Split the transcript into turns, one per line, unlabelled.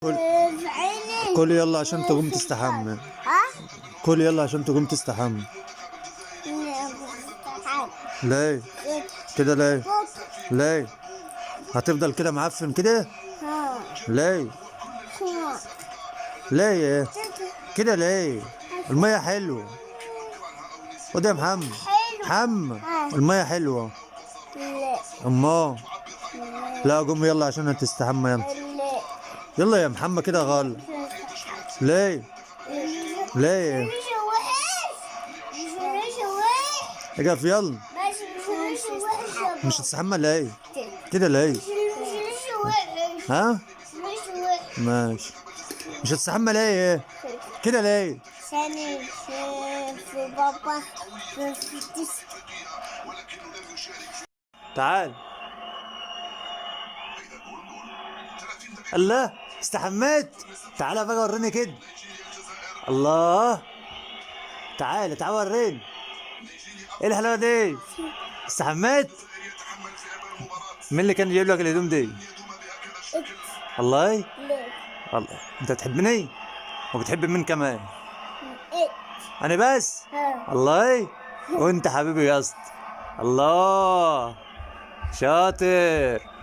كل
في عيني.
كل يلا عشان تقوم تستحمى.
ها؟
كل يلا عشان تقوم تستحمى. ليه كده؟ ليه؟ ليه هتفضل كده معفن كده؟ ليه؟ ليه كده؟ ليه؟ المية حلوة. خد يا محمد. محمد المية حلوة. امال لا قوم يلا عشان تستحمى. يلا يلا يا محمد كده غلط. ليه؟ ليه؟ اقف يلا. مش هتستحمى ليه كده؟ ليه؟ ها؟ ماشي. مش هتستحمى ليه كده؟ ليه؟
ثاني في بابا في
تعال. الله استحميت. تعالى بقى وريني كده. الله تعالى تعالى وريني ايه الحلاوة دي. استحميت؟ مين اللي كان جايب لك الهدوم دي؟ الله الله، انت بتحبني وبتحب مين كمان؟ انا بس. الله، وانت حبيبي يا اسطى. الله شاطر.